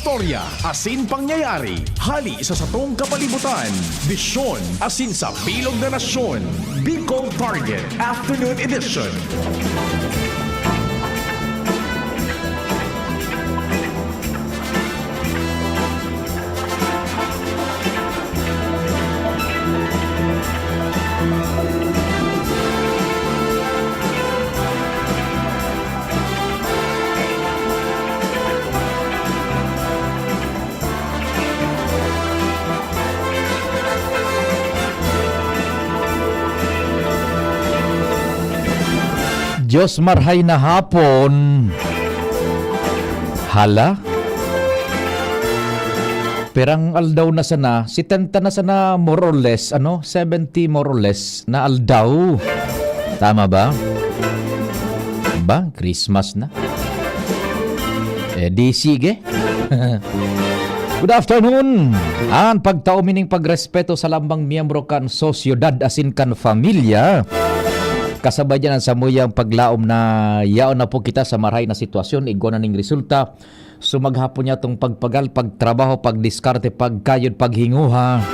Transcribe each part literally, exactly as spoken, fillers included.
Istorya asin pangyayari hali sa satong kapalibutan, bisyon asin sa bilog na nasyon. Bicol Target Afternoon Edition. Diyos marhay na hapon. Hala? Pirang aldaw na sana, setenta na sana, more or less, ano? Seventy, more or less, na aldaw. Tama ba? Ba, Christmas na. Eh, di sige. Good afternoon. An pagtao mi nin pagrespeto sa lambang miyembro kan sosyedad asin kan pamilya. Kasabay diyan an samuyang paglaom na yaon na po kita sa marahay na sitwasyon, igwa na ning resulta. So, maghapon niya tong pagpagal, pagtrabaho, pagdiskarte, pagkayod, paghinguha.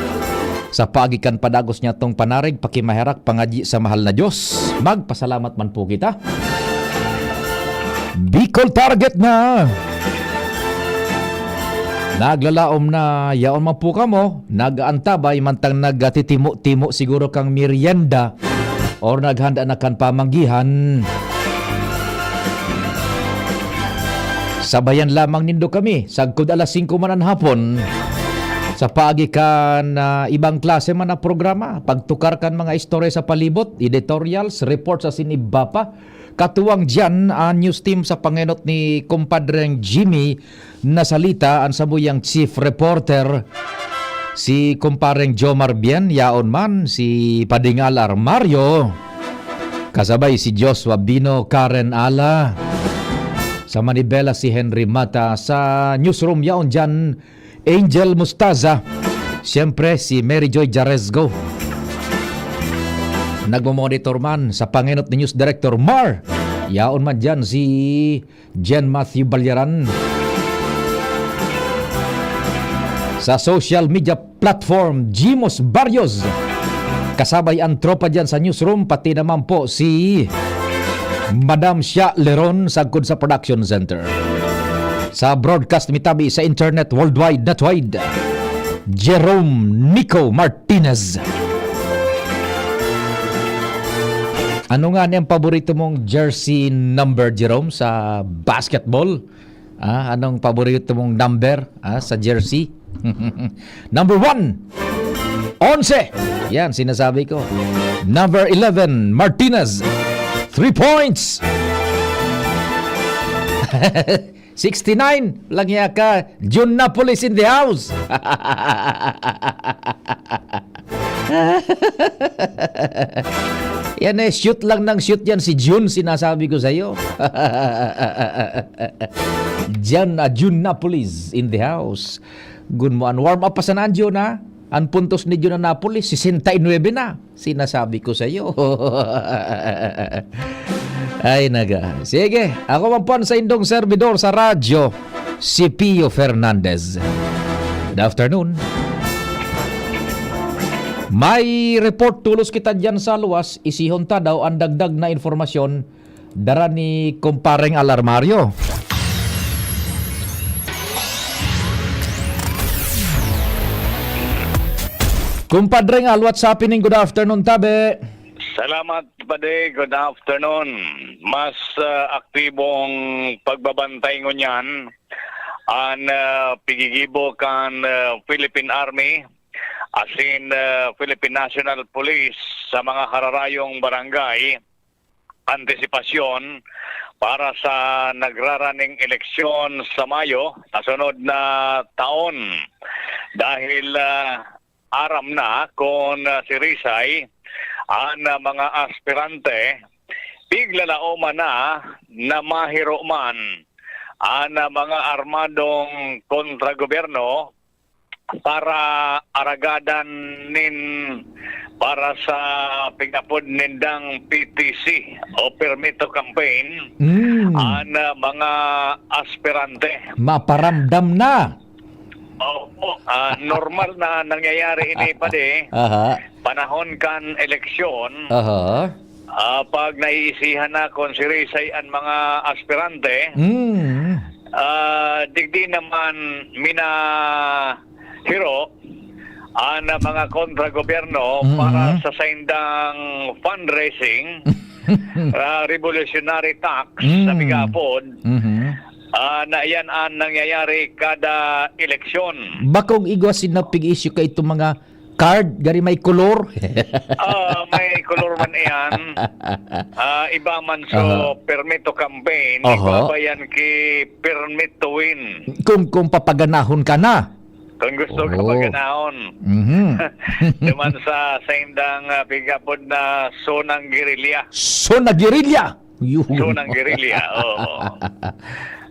Sa paagi kan padagos niya tong panarig, pakimaherak, pangadyi sa mahal na Diyos. Magpasalamat man po kita. Bicol Target na! Naglalaom na yaon man po kamo, nag-aantabay, mantang nagtitimo-timo siguro kang merienda or naghanda na kan pamanggihan. Sabayan lamang nindo kami, sagkod alas singko man an hapon, sa paagi kan, ah, ibang klase man na programa, pagtukar kan mga istorya sa palibot, editorials, reports, asin iba pa. Katuwang diyan, an news team sa pangenot ni Kumpadreng Jimmy Nasalita, an samuyang chief reporter, si Kumpareng Jomar Bien, yaon man si Pading Al Armario, kasabay si Joshua Bino, Karen Ala. Sa Manibela, si Henry Mata. Sa newsroom, yaon diyan, Angel Mustaza. Siyempre, si Mary Joy Jaresgo. Nagmo-monitor man sa pangenot ni News Director Mar. Yaon man diyan si Jen Matthew Balyaran. Sa social media platform, Jimos Barrios. Kasabay an tropa diyan sa newsroom, pati naman po si Madam Shia Leron, sagkod sa production center. Sa broadcast mi tabi sa internet worldwide, natwide, Jerome Nico Martinez. Ano nga ni ang paborito mong jersey number, Jerome, sa basketball? Ah, anong paborito mong number, ah, sa jersey? Number one, onse. Yan, sinasabi ko. Number eleven, Martinez. Three points. Sixty-nine. Lagya ka. Jun Napoles in the house. Yan eh, shoot lang ng shoot yan si Jun, sinasabi ko sa'yo. Diyan na, Jun Napoles in the house. Gun mo, an warm up pa sana an Jun, ha? An puntos ni Jun na Napoles, sesenta y nuebe na. Sinasabi ko sa'yo. Ay, naga. Sige, ako man po an saindong servidor sa radyo, si Pio Fernandez. Good afternoon. May report tulos kita diyan sa luwas, isihon ta daw an dagdag na impormasyon dara ni Kumpareng Alarmario. Kumpadre Ngal, what's happening? Good afternoon, tabi. Salamat, Padi. Good afternoon. Mas, ah, aktibong pagbabantay ngunyan an, ah, pigigibo kan, ah, Philippine Army asin, ah, Philippine National Police sa mga hararayong barangay, antisipasyon para sa nagraraning eleksyon sa Mayo, sa sunod na taon. Dahil, ah, aram na kun, ah, sirisay an, ah, mga aspirante, piglalaoman na na mahiro man an, ah, mga armadong kontra gobyerno para aragadan nin para sa pigapod nindang P T C o Permit to Campaign Mm. an, ah, mga aspirante. Maparamdam na. Ah, normal na nangyayari ini, padi. Aha. Panahon kan eleksyon, Aha. ah, pag naiisihan na kung sirisay an mga aspirante, Mm. ah, digdi naman minahiro an mga kontra-gobyerno Mhm. para sa saindang fundraising, ah, revolutionary tax, Mm. sa Migapod. Mhm. Ah, na iyan an nangyayari kada eleksyon. Bakong igwa sinda pig-issue ka itong mga card, gari may kolor? Ah, may kolor man iyan. Ah, iba man sa Aha. permit to campaign, Aha. iba pa yan ki permit to win. Kung, kung papaganahon ka na. Kung gusto ka Oo. paganahon. Mhm. Duman sa saindang, ah, pigapod na zonang guerrilla. Zona guerrilla! Yun. Zonang guerrilla, oo.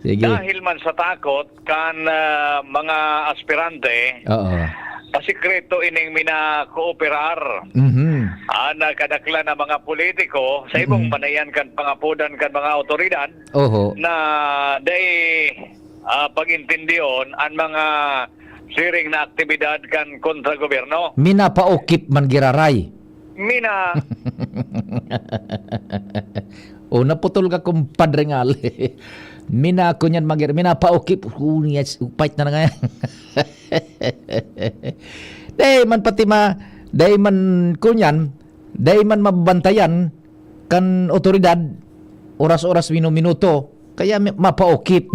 Sige. Dahil man sa takot kan, ah, mga aspirante, Oo. pasikreto ining minakooperar Mhm. an, ah, kadaklan na mga politiko sa ibong Mhm. panayan kan pangapodan kan mga awtoridad Oho. na dai, ah, pag-intindihon an mga siring na aktibidad kan kontra-gobyerno. Minapaukip man giraray. Mina. O, naputol ka, Compadre Ngal. Mina, kunyan, magir-, minapaukip. Unya, upayt na na nga yan. Dai man pati ma-, dai man, kunyan, dai man mabantayan kan otoridad, oras-oras, minuminuto. Kaya mi-, mapaukip.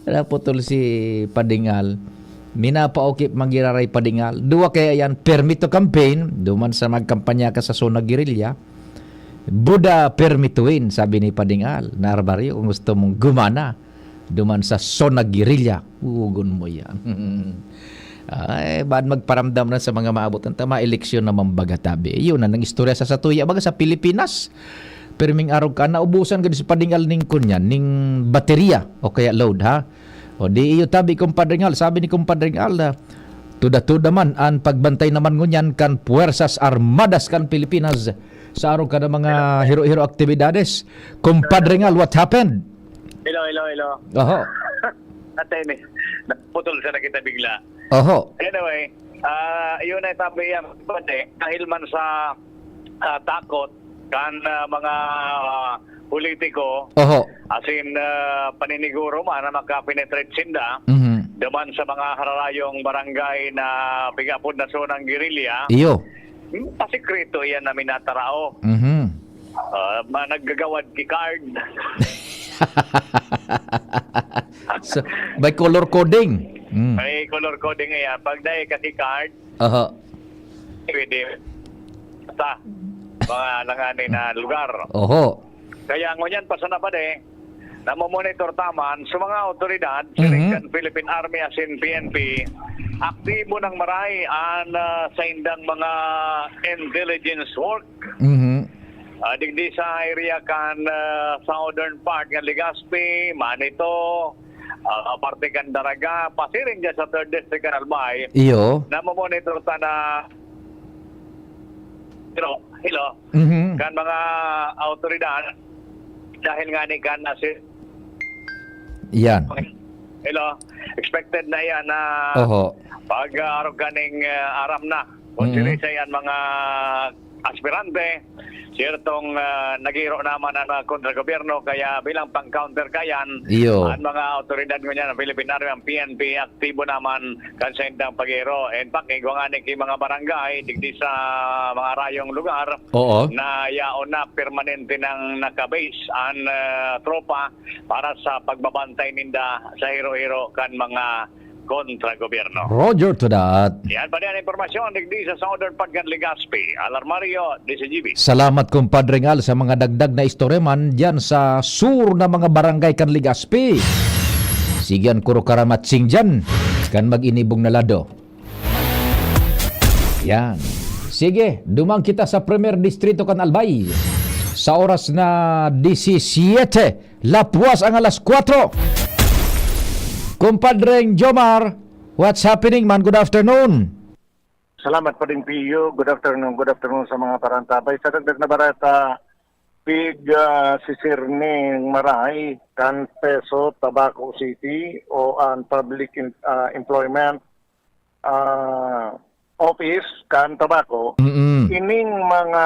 Naputol si Padingal. Minapaukip man giraray Padingal. Duwa kaya yan, permit to campaign, duman sa magkampanya ka sa zona guerrilla. Buda permit to win, sabi ni Padingal. Narbaryo, kung gusto mong gumana, duman sa zona guerrilla, ugon mo yan. Ay, baan magparamdam na sa mga maabot ang tama, eleksyon naman baga tabi. Yun na nang istorya sa satuya, baga sa Pilipinas. Pirming arog ka, naubusan gud si Padingal ning kunyan, ning baterya o kaya load, ha? O di iyo tabi, Compadre Ngal. Sabi ni Compadre Ngal na tuda-tuda man an pagbantay naman ngunyan kan Puwersas Armadas kan Pilipinas sa arog ka na mga Hello. hiro-hiro aktibidades. Compadre Ngal, what happened? Hello, hello, hello. Oho. Atay ni, naputol sa na kita bigla. Oho. Anyway, ah, yun ay sabi yan, pwede, dahil man sa, ah, takot kan, ah, mga, ah, politiko, Oho. as in, ah, paniniguro man na makapenetrate sinda, Mhm. duman sa mga hararayong barangay na pigapod na zonang guerrilla, Iyo. Hmm, pasikreto iyan na minatarao. Mhm. Ah, ma-, naggagawad ki card. So, may color coding. Mm. May color coding iyan. Pag dai ka ki card, Aha. pwede sa mga alanganin na lugar. Oho. Kaya ngunyan pa sana pa de, namomonitor ta man sa mga awtoridad, Mhm. siring kan Philippine Army asin P N P, aktibo nang maray an, ah, saindang mga intelligence work. Mhm. Ah, digdi sa area kan, ah, southern part kan Legazpi, Manito, ah, parte kan Daraga, pasiring dyan sa third district kan Albay, Iyo. namomonitor ta na, hello, hello, Mhm. kan mga awtoridad, dahil nga ni kan, ah, si-, Yan. hello, expected na yan na Oho. pag, ah, arog kaning, ah, aram na. Kung Mhm. sirisay ang mga aspirante, siyertong, ah, nagiro naman ang mga kontra-gobyerno, kaya bilang pang-counter kayan, Iyo. ang mga awtoridad ngunyan, ang Philippine Army, ang P N P, aktibo naman kan saindang pag-iro. In fact, igwa nga ni ki mga barangay, digdi sa mga rayong lugar, Oo. na yaon na permanente nang nakabase ang, ah, tropa para sa pagbabantay ninda sa hiro-hiro kan mga kontra gobyerno. Roger to that. Yan pa rin ang impormasyon digdi sa Southern Pagkan Legazpi. Alarmario, D C G B. Salamat, Compadre Ngal, sa mga dagdag na istorya man dyan sa sur na mga barangay kan Legazpi. Sige, an kuro karamatsing dyan, kan mag-inibong na lado. Yan. Sige, duman kita sa Primer Distrito kan Albay. Sa oras na disisiete, lapwas ang alas kwatro. Compadreng Jomar, what's happening, man? Good afternoon. Salamat, Pading Pio. Good afternoon. Good afternoon sa mga parantabay. Sa dagdag na bareta, pig, ah, sisir ning maray kan PESO Tabaco City o an Public Em-, ah, Employment, ah, Office kan Tabaco, Mm. ining mga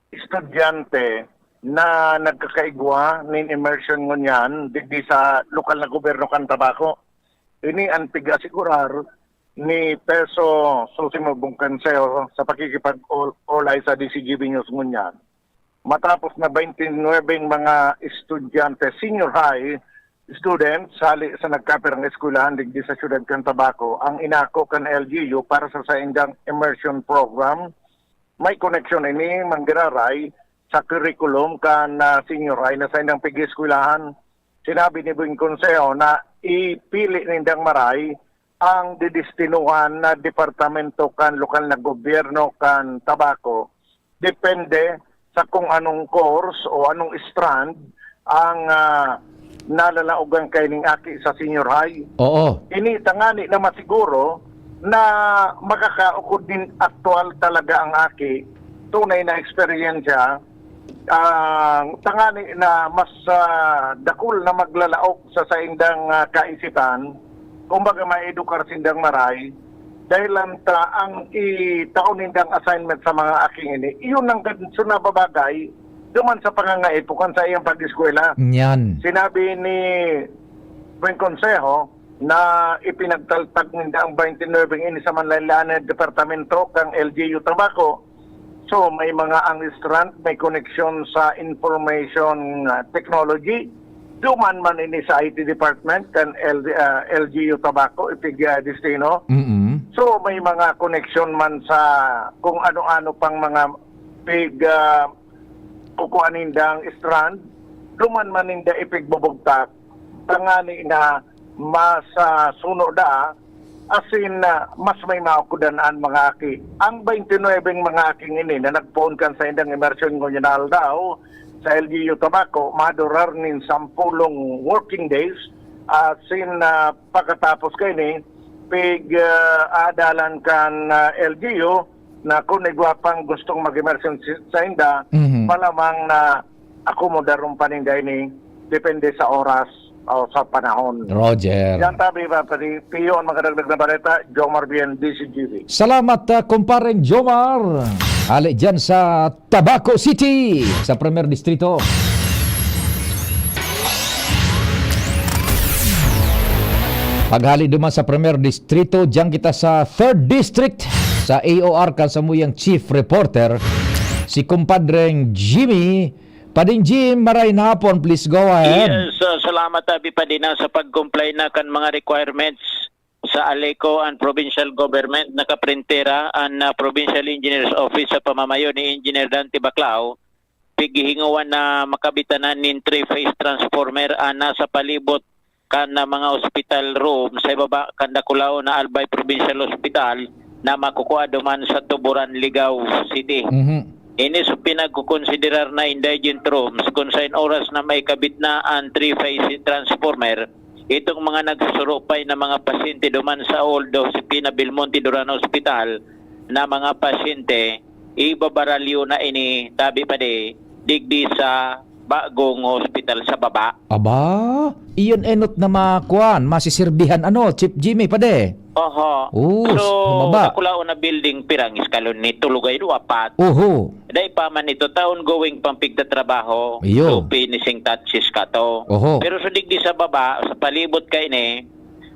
estudyante na nagkakaigwa nin immersion ngunyan digdi sa lokal na gobyerno kan Tabaco. Ini an pig-asigurar ni PESO Sosimo Bongkanseho sa pakikipag-ol-, olay sa D C G B News ngunyan. Matapos na baynte nuwebeng mga estudyante, senior high students, hali sa nagkapirang eskwelahan digdi sa siyudad kan Tabaco, ang inako kan L G U para sa saindang immersion program, may koneksyon ini manggiraray sa curriculum kan, ah, senior high na saindang pig-eskwelahan. Sinabi ni Bueng Consejo na ipili nindang maray ang didestinuhan na departamento kan lokal na gobyerno kan Tabaco, depende sa kung anong course o anong strand ang, ah, nalalaogan kaining aki sa senior high. Oo. Ini tangani na masiguro na makakaukod din aktual talaga ang aki, tunay na eksperyensya, ah, tangani na mas, ah, dakul na maglalaok sa saindang, ah, kaisipan, kumbaga maedukar sindang maray, dahil lang ta ang itao nindang assignment sa mga aking ini, iyon ang gan-, so nababagay duman sa pangangaipo kan sa iyang pag-eskwela. Yan. Sinabi ni Buen Consejo na ipinagtaltag ninda ang baynte nuwebeng ini sa manlaen-laen na departamento kan L G U Tabaco. So, may mga ang strand, may koneksyon sa information, ah, technology. Duman man ini sa I T department kan L-, ah, L G U Tabaco, ipig, ah, destino. Mm-mm. So, may mga koneksyon man sa kung ano-ano pang mga pig, ah, kukuha nindang strand. Duman man ninda ipigbubugtak. Tangani na mas, ah, suno da, asin, ah, mas may maukudan an mga aki. Ang baynte nuwebeng mga aking ini na nagpoon kan saindang immersion ngunyan na aldaw sa L G U Tabaco, madurar nin sampulong working days, asin, ah, pakatapos kaini, pig, ah, adalan kan, ah, L G U na kun igwa pang gustong mag-immersion si-, sainda, Mhm. malamang na akomodaron pa ninda ini, depende sa oras o sa panahon. Roger. Yan tabi, Papa Di Pio, ang makadagdag na balita, Jomar Bien, D C G B. Salamat, ah, kumpareng Jomar. Hali dyan sa Tabaco City, sa Primer Distrito. Paghali duman sa Primer Distrito, dyan kita sa Third District, sa A O R, kan samuyang chief reporter, si kumpadreng Jimmy. Pading Jim, maray na hapon, please go ahead. Yes, uh, salamat, Abi Padina, sa pag-comply na kan mga requirements sa ALECO and provincial government. Nakaprintera an, uh, Provincial Engineer's Office sa pamamayo ni Engineer Dante Baclao, pighihinguan na makabitanan nin three-phase transformer, ah, nasa palibot kan, ah, mga hospital room sa ibaba kan dakulaon na Albay Provincial Hospital na makukua duman sa Tuburan, Ligao City. Mhm. Ini so pinagkukonsiderar na indigent rooms kun sa oras na maikabit na an three-phase transformer, itong mga nagsusurupay na mga pasyente duman sa Old Josefina Belmonte Duran Hospital na mga pasyente, ibabaralyo na ini, tabi pa di, digdi sa bagong hospital sa baba. Aba, iyon enot na makuan, masisirbihan, ano, Chief Jimmy, pade? Oho. Oo, So, sa baba. Dakulaon na building, pirang eskalon ni? Tulo gayod o apat? Oho. Dai pa man ito, taon going pang pigtatrabaho. Iyo. So, finishing touches ka to. Oho. Pero sa digdi sa baba, sa palibot ka ini,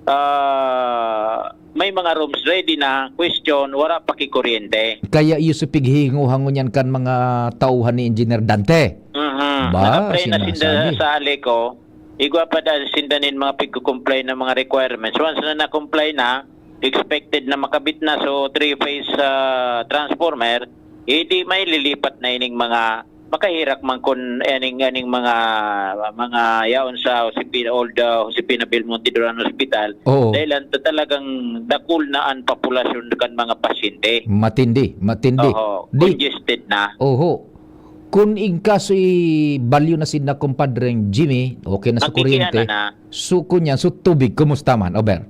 ah, may mga rooms ready na, question, wala pa ki kuryente. Kaya iyo sa pighihinguhan ngunyan kan mga tauhan ni Engineer Dante. Mhm. Ba, Naka-apply na sinda sinasabi. Sa ALECO. Igwa pa da sinda nin mga pigko-comply na mga requirements. Once na na-comply na, expected na makabit na, so three-phase, ah, transformer, eh, di may lilipat na ining mga makahirak man kun aning, aning mga, mga yaon sa Josefina, old, ah, Josefina Belmonte Duran Hospital. Oo. Dahil ang ta-, talagang dakul na an populasyon kan mga pasyente. Matindi, matindi. Oho, Di congested na. Oho. Kun in kaso ibalyo na sinda, kumpadreng Jimmy, okay na sa Magkikiana kuryente. Na. So, kunyan, so tubig, kumusta man, Ober?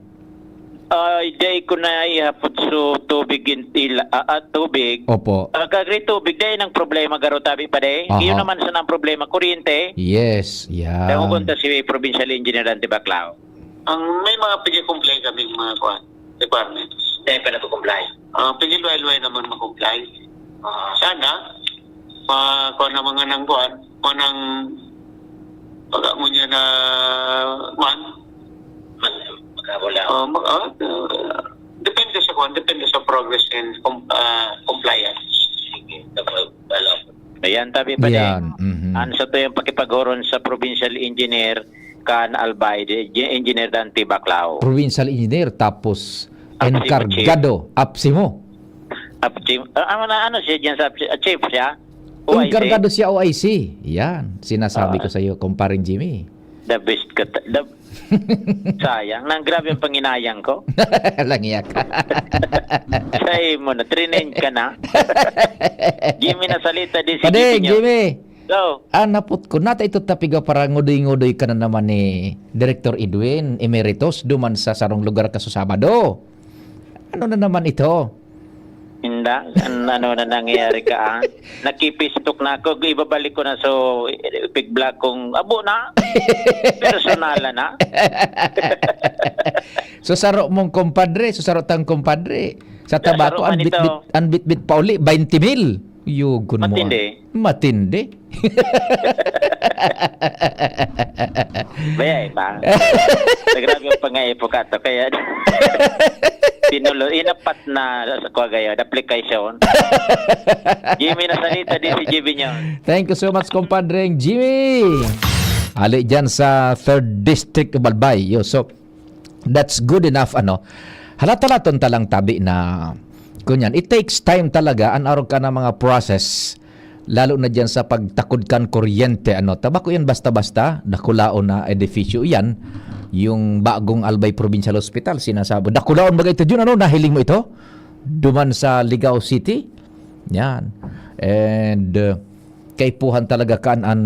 Ay, dai ko na ihapot so tubig in-, ila, ah, ah, tubig. Opo. Ah, kagri tubig, dai nang problema garo tabi pa, dai. Aha. Yun naman sana ang problema, kuryente. Yes, yan. Tangugon ta si Provincial Engineer Dante Baclao. Ang may mga pigi-comply kaming mga kuwan, requirements. Dai pa nagko-comply. Ah, pigi-luway-luway naman mag-comply. Ah, sana, ma-, kuwan na mga nang kuwan, mga nang pag-amo niya na, man. Mag-, magkawala. Ah, mag-, ah, ah, depende sa kuwan, depende sa progress and com-, ah, compliance. Sige, kapag, alam. Ayan, tabi pa Yan, din. Mhm. Ano sa to yung pakipaghuron sa provincial engineer kan Albay, di, di, Engineer Dante Baclao? Provincial engineer, tapos Apsimo, enkargado, apsimo. Apsim-, ah, ano na, ano siya dyan sa apsi-, ah, chief siya? O I C? Enkargado siya O I C. Yan, sinasabi Ah. ko sa'yo, kumparing Jimmy. The best ka ta-, the, sayang, nang grabe ang panginayang ko. Langiyak. Sa imo na, trinain ka na. Jimmy na salita, di si Padeng, Jimmy nyo. Jimmy. Go. Ah, napot ko. Nata ito tapiga para ngudoy-ngudoy ka na naman ni Director Edwin Emeritus duman sa sarong lugar kaso Sabado. Ano na naman ito? Inda, an-, ano na nangyayari ka, ah? Naki-Facebook na ako, ibabalik ko na so, pig-block kong, abo na. Personalan na. So, saro mong kumpadre, so, saro tang kumpadre. Sa Saro Tabaco, man ang ito. bitbit, ang bitbit pa uli, twenty mil. Yugon mo, Matindi. ah. Matindi. Baya, iba. Sa grabe ang pangaipo ka to, kaya tinulo, inapat na sa kuwagayo, application. Jimmy na salita, di si Jimmy nyo. Thank you so much, compadre Jimmy. Ali dyan sa third District of Albay. Yo, so, that's good enough, ano. Halata-laton ta lang tabi na, kunyan, it takes time talaga, an arog ka na mga process, lalo na dyan sa pagtakod kan kuryente, ano. Tabako yan basta-basta, dakulaon na edifisyo yan. Yung bagong Albay Provincial Hospital, sinasabo. Dakulaon ba ito, Jun? Ano, nahiling mo ito? Duman sa Ligao City? Yan. And, uh, kaipuhan talaga kan an,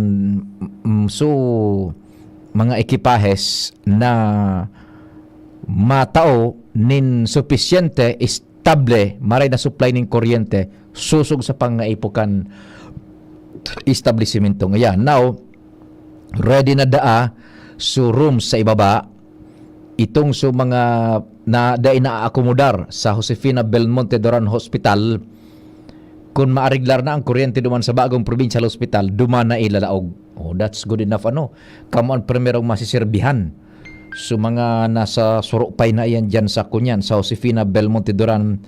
mm, so, mga ekipahes na matao nin supisyente, estable, maray na supply nin kuryente, sosog sa pangaipo kan establisimento. Ngayan, now, ready na daa so rooms sa ibaba. Itong so mga na, dai naaakomodar sa Josefina Belmonte Duran Hospital, kun maareglar na ang kuryente duman sa bagong provincial hospital, duman na ilalaog. Oh, that's good enough, ano? Kamo ang primerong masiserbihan. So, mga nasa surupay na iyan dyan sa kunyan, sa Josefina Belmonte Duran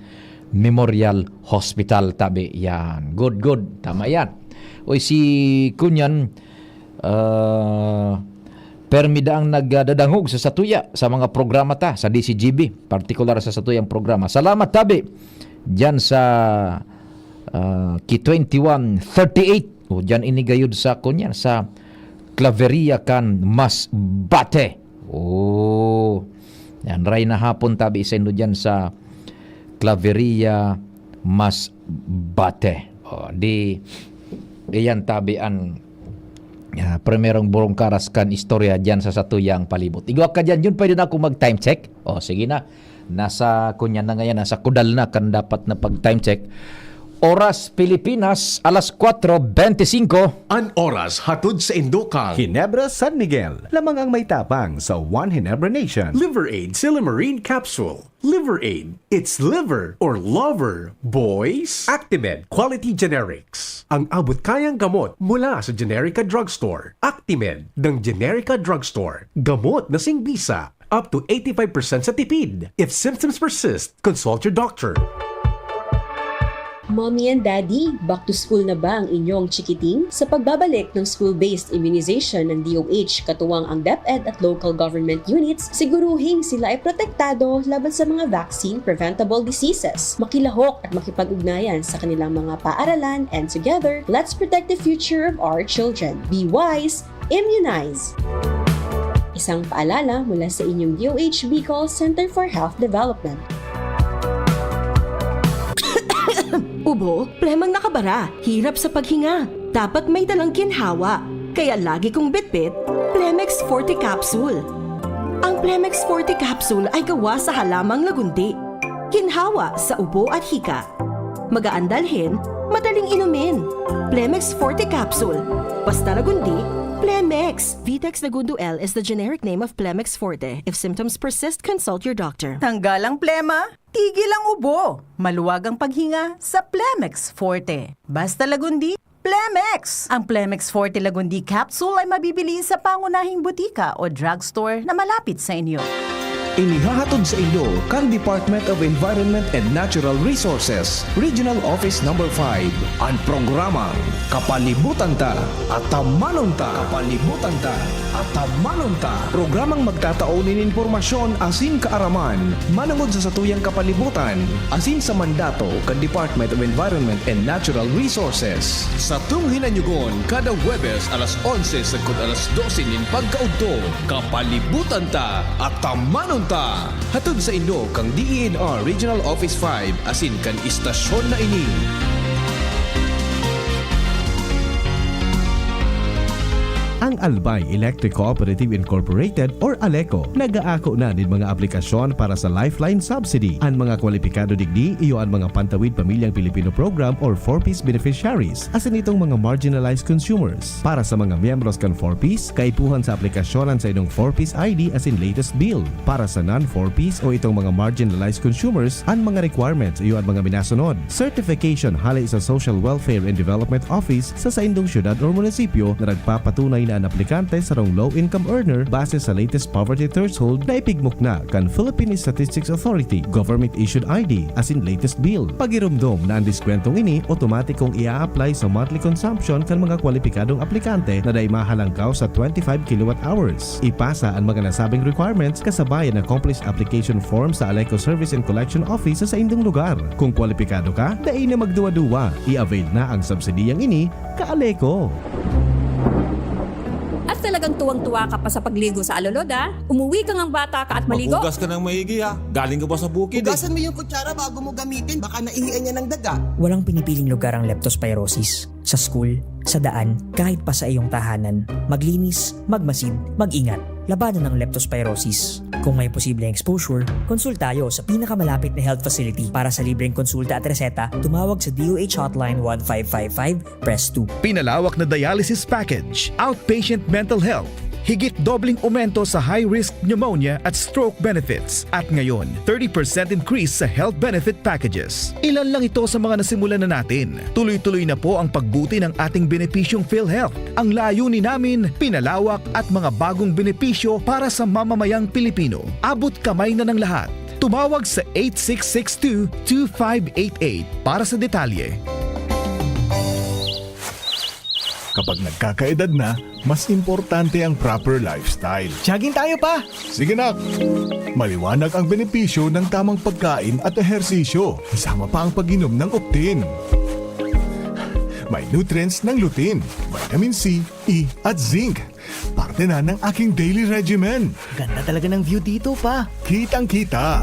Memorial Hospital, tabi. Yan. Good, good. Tama yan. Oy, si kunyan, ah, permi daang nagdadangog sa satuya, sa mga programa ta, sa D C G B, partikular sa satuyang programa. Salamat, tabi, dyan sa, ah, Ki twenty-one thirty-eight. O, dyan inigayod sa, kunyan, sa Claveria kan Masbate. Oh. Yan, ray na hapon, tabi, sendo dyan sa Claveria Masbate. Oh, di, iyan, tabi, an, ah, primerong burong karas kan istorya dyan sa satuyang palibot. Igwa ka dyan, Jun, pwede na ako mag-time check? Oh, sige na. Nasa, kunyan na ngayon, nasa kudal na kan dapat na pag-time check. Oras Pilipinas, alas kwatro bente singko. An oras hatod sa Indokang Ginebra San Miguel. Lamang ang may tapang sa One Ginebra Nation. Liver Aid Silimarine Capsule. Liver Aid. It's liver or lover, boys. Actimed Quality Generics. Ang abot kayang gamot mula sa Generica Drugstore. Actimed ng Generica Drugstore. Gamot na singbisa. Up to eighty-five percent sa tipid. If symptoms persist, consult your doctor. Mommy and Daddy, back to school na ba ang inyong chikiting? Sa pagbabalik ng school-based immunization ng D O H, katuwang ang DepEd at local government units, siguruhing sila ay protektado laban sa mga vaccine-preventable diseases. Makilahok at makipag-ugnayan sa kanilang mga paaralan, and together, let's protect the future of our children. Be wise, immunize! Isang paalala mula sa inyong D O H Bicol Center for Health Development. Ubo, plemang nakabara, hirap sa paghinga. Dapat may dalang ginhawa. Kaya lagi kong bitbit, Plemex Forte Capsule. Ang Plemex Forte Capsule ay gawa sa halamang lagundi. Ginhawa sa ubo at hika. Magaan dalhin, madaling inumin. Plemex Forte Capsule. Basta Lagundi, Plemex. Vitex Lagundo L is the generic name of Plemex Forte. If symptoms persist, consult your doctor. Tanggal ang plema, tigil ang ubo. Maluwag ang paghinga sa Plemex Forte. Basta Lagundi, Plemex! Ang Plemex Forte Lagundi Capsule ay mabibili sa pangunahing butika o drugstore na malapit sa inyo. Inihahatod sa inyo kan Department of Environment and Natural Resources, Regional Office Number five, an programang Kapalibutan Ta, Atamanon Ta. Kapalibutan Ta, Atamanon Ta. Programang magtatao nin impormasyon asin kaaraman manongod sa satuyang kapalibutan asin sa mandato kan Department of Environment and Natural Resources. Satong hinanyugon kada Huwebes alas onse sagkod alas dose nin pagkaudto, Kapalibutan Ta, Atamanon Ta. Hatod sa inyo kan D E N R Regional Office five asin kan istasyon na ini. Ang Albay Electric Cooperative Incorporated or ALECO nag-aako na nin mga aplikasyon para sa Lifeline Subsidy. An mga kwalipikado digdi iyo an mga Pantawid Pamilyang Pilipino Program or four Ps beneficiaries, asin itong mga marginalized consumers. Para sa mga miyembros kan four Ps, kaipuhan sa aplikasyon an saindong four Ps I D asin latest bill. Para sa non-four Ps o itong mga marginalized consumers, an mga requirements iyo an mga minasunod: certification hale sa Social Welfare and Development Office sa saindong syudad or munisipyo na nagpapatunay na an aplikante sarong low-income earner base sa latest poverty threshold na ipigmukna kan Philippine Statistics Authority, government-issued I D, asin latest bill. Pagiromdom na an diskwentong ini otomatikong i-a-apply sa monthly consumption kan mga kwalipikadong aplikante na dai mahalangkaw sa twenty-five kilowatt hours. Ipasa an mga nasabing requirements kasabay an accomplished application form sa ALECO Service and Collection Office sa saindong lugar. Kung kwalipikado ka, dai na magduwa-duwa, i-avail na ang subsidiyang ini, ka-ALECO! At talagang tuwang-tuwa ka pa sa pagligo sa alulod, ah? Umuwi ka ngang bata ka at maligo? Maghugas ka ng maigi, ha? Galing ka pa sa bukid, eh. Hugasan mo yung kutsara bago mo gamitin. Baka naihian yan ng daga. Walang pinipiling lugar ang leptospirosis. Sa school, sa daan, kahit pa sa iyong tahanan. Maglinis, magmasid, mag-ingat. Labanan ang leptospirosis. Kung may posibleng exposure, konsulta tayo sa pinakamalapit na health facility. Para sa libreng konsulta at reseta, tumawag sa D O H Hotline one five five five, press two. Pinalawak na dialysis package, outpatient mental health, higit dobleng aumento sa high-risk pneumonia at stroke benefits, at ngayon, thirty percent increase sa health benefit packages. Ilan lang ito sa mga nasimulan na natin. Tuloy-tuloy na po ang pagbuti ng ating benepisyong PhilHealth. Ang layunin namin, pinalawak at mga bagong benepisyo para sa mamamayang Pilipino. Abot kamay na ng lahat. Tumawag sa eight six six two two five eight eight para sa detalye. Kapag nagkakaedad na, mas importante ang proper lifestyle. Jogging tayo, pa! Sige, nak! Maliwanag ang benepisyo ng tamang pagkain at ehersisyo, kasama pa ang pag-inom ng Optin. May nutrients ng lutein, vitamin C, E, at zinc. Parte na ng aking daily regimen. Ganda talaga ng view dito, pa. Kitang-kita.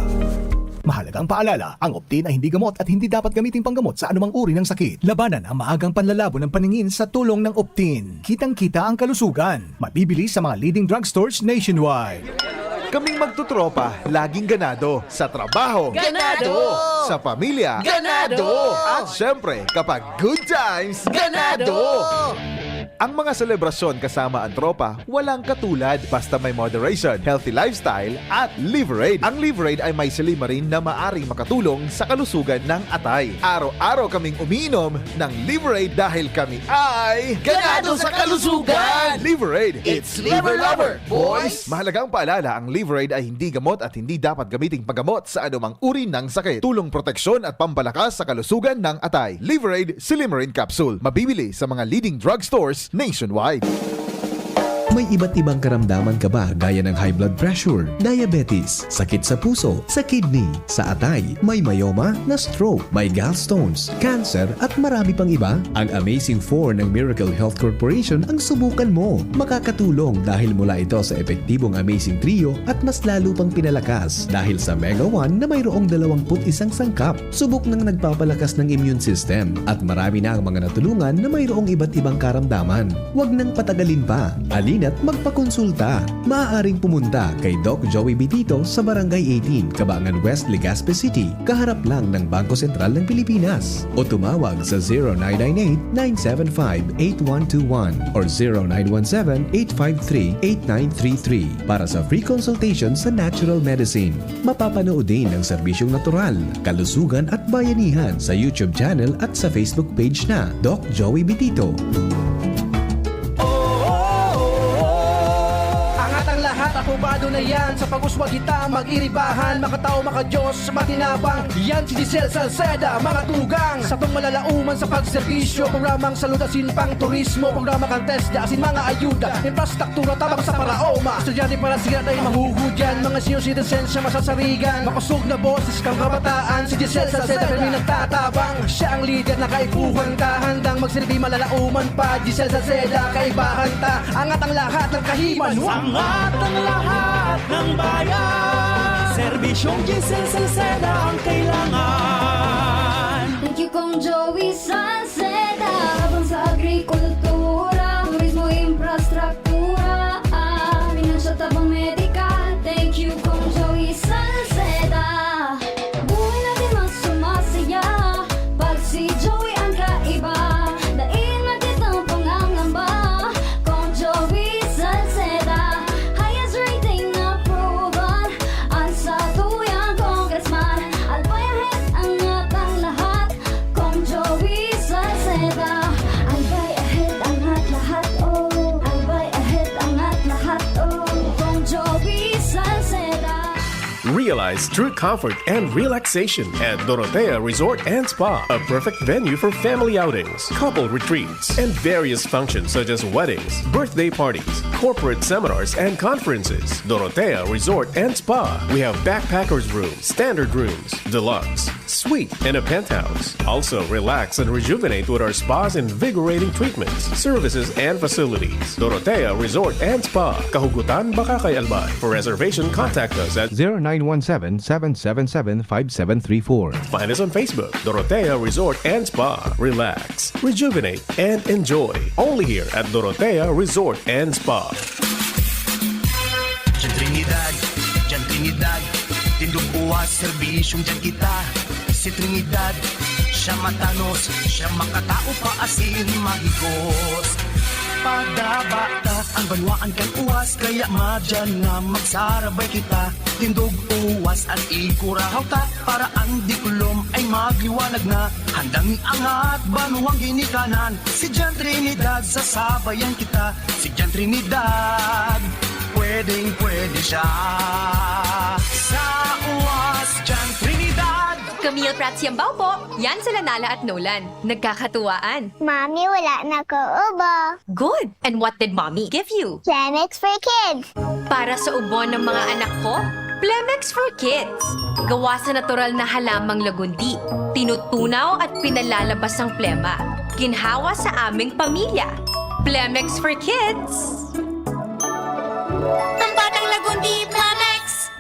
Mahalagang paalala, ang Optin ay hindi gamot at hindi dapat gamiting panggamot sa anumang uri ng sakit. Labanan ang maagang panlalabo ng paningin sa tulong ng Optin. Kitang-kita ang kalusugan. Mabibili sa mga leading drugstores nationwide. Kaming magtotropa, laging ganado. Sa trabaho, ganado! Sa pamilya, ganado! At syempre, kapag good times, ganado! Ang mga selebrasyon kasama ang tropa, walang katulad basta may moderation, healthy lifestyle, at Liverade. Ang Liverade ay may silymarin na maaring makatulong sa kalusugan ng atay. Araw-araw kaming umiinom ng Liverade dahil kami ay ganado sa kalusugan! Liverade! It's Liver Lover, boys! Mahalagang paalala, ang Liverade ay hindi gamot at hindi dapat gamiting paggamot sa anumang uri ng sakit. Tulong, proteksyon at pampalakas sa kalusugan ng atay. Liverade Silymarin Capsule. Mabibili sa mga leading drugstores nationwide. May iba't ibang karamdaman ka ba, gaya ng high blood pressure, diabetes, sakit sa puso, sa kidney, sa atay, may myoma, na-stroke, may gallstones, cancer, at marami pang iba? Ang Amazing Four ng Miracle Health Corporation ang subukan mo. Makakatulong dahil mula ito sa epektibong Amazing Trio at mas lalo pang pinalakas dahil sa Mega One na mayroong dalawampu't isang sangkap. Subok nang nagpapalakas ng immune system at marami na ang mga natulungan na mayroong iba't ibang karamdaman. Huwag nang patagalin pa. Halina at magpakonsulta. Maaaring pumunta kay Doc Joey Bitito sa Barangay eighteen, Cabangan West, Legazpi City, kaharap lang ng Bangko Sentral ng Pilipinas. O tumawag sa zero nine nine eight, nine seven five, eight one two one or zero nine one seven, eight five three, eight nine three three para sa free consultation sa natural medicine. Mapapanood din ang serbisyong natural, kalusugan at bayanihan sa YouTube channel at sa Facebook page na Doc Joey Bitito. Angat ang lahat, apobado na yan. Sa pag-uswag kita, mag-iribahan. Makatao, makadiyos, matinabang. Yan si Giselle Salceda, mga tugang. Satong malalauman sa pagserbisyo. Programang salud asin pang turismo. Programa kan TESDA asin mga ayuda. Infrastruktura tabang sa paraoma. Estudyante para siya tayo mahuhudyan. Mga senior citizens siya masasarigan. Makusog na boses kang kabataan. Si Giselle Salceda kami nagtatabang. Siya ang lider na kaipuhan ta. Handang magsilbi malalauman pa. Giselle Salceda, kaibahan ta. Angat ang lahat ng kahiman. Angat ang lahat ng bayan. Serbisyong Giselle Salceda ang kailangan. Thank you, Kong Joey Salceda. Tabang sa agrikultura, turismo, infrastruktura, ah, pinansyal, tabang medikal. Thank you, Kong Joey Salceda. Buhay natin mas sumasaya pag si Joey ang kaiba. Dai na kitang pangangamba, Kong Joey Salceda. Highest rating na proven ang satuyang congressman. Albay ahead, angat ang lahat, Kong Joey Salceda. Albay ahead, angat lahat, oh. Albay ahead, angat lahat, oh. Kong Joey Salceda. Realize true comfort and relaxation at Dorotea Resort and Spa, a perfect venue for family outings, couple retreats, and various functions such as weddings, birthday parties, corporate seminars, and conferences. Dorotea Resort and Spa. We have backpackers room, standard rooms, deluxe, suite, and a penthouse. Also, relax and rejuvenate with our spa's invigorating treatments, services, and facilities. Dorotea Resort and Spa. Kahugutan baka kay Albay. For reservation, contact us at zero nine one seven, seven seven seven, five seven three four. Find us on Facebook, Dorotea Resort and Spa. Relax, rejuvenate, and enjoy. Only here at Dorotea Resort and Spa. Diyan Trinidad, diyan Trinidad, tindog uwas, serbisyong diyan kita. Si Trinidad, siya matanos, siya makatao pa asin mahigos. Padaba ta ang banwaan kan uwas, kaya madyan na magsarabay kita. Tindog uwas at ikurahaw ta, para ang diklom ay magliwanag na. Handang iangat banwang ginikanan, si Jan Trinidad, sasabayan kita. Si Jan Trinidad, pwedeng pwede siya. Sa uwas, Jan Trinidad. Camille Prats Yambao po. Yan sila Nala at Nolan. Nagkakatuwaan. Mami, wala na ko ubo. Good! And what did Mommy give you? Plemex for Kids. Para sa ubo ng mga anak ko, Plemex for Kids. Gawa sa natural na halamang lagundi. Tinutunaw at pinalalabas ang plema. Ginhawa sa aming pamilya. Plemex for Kids. Pambatang lagundi, Plemex!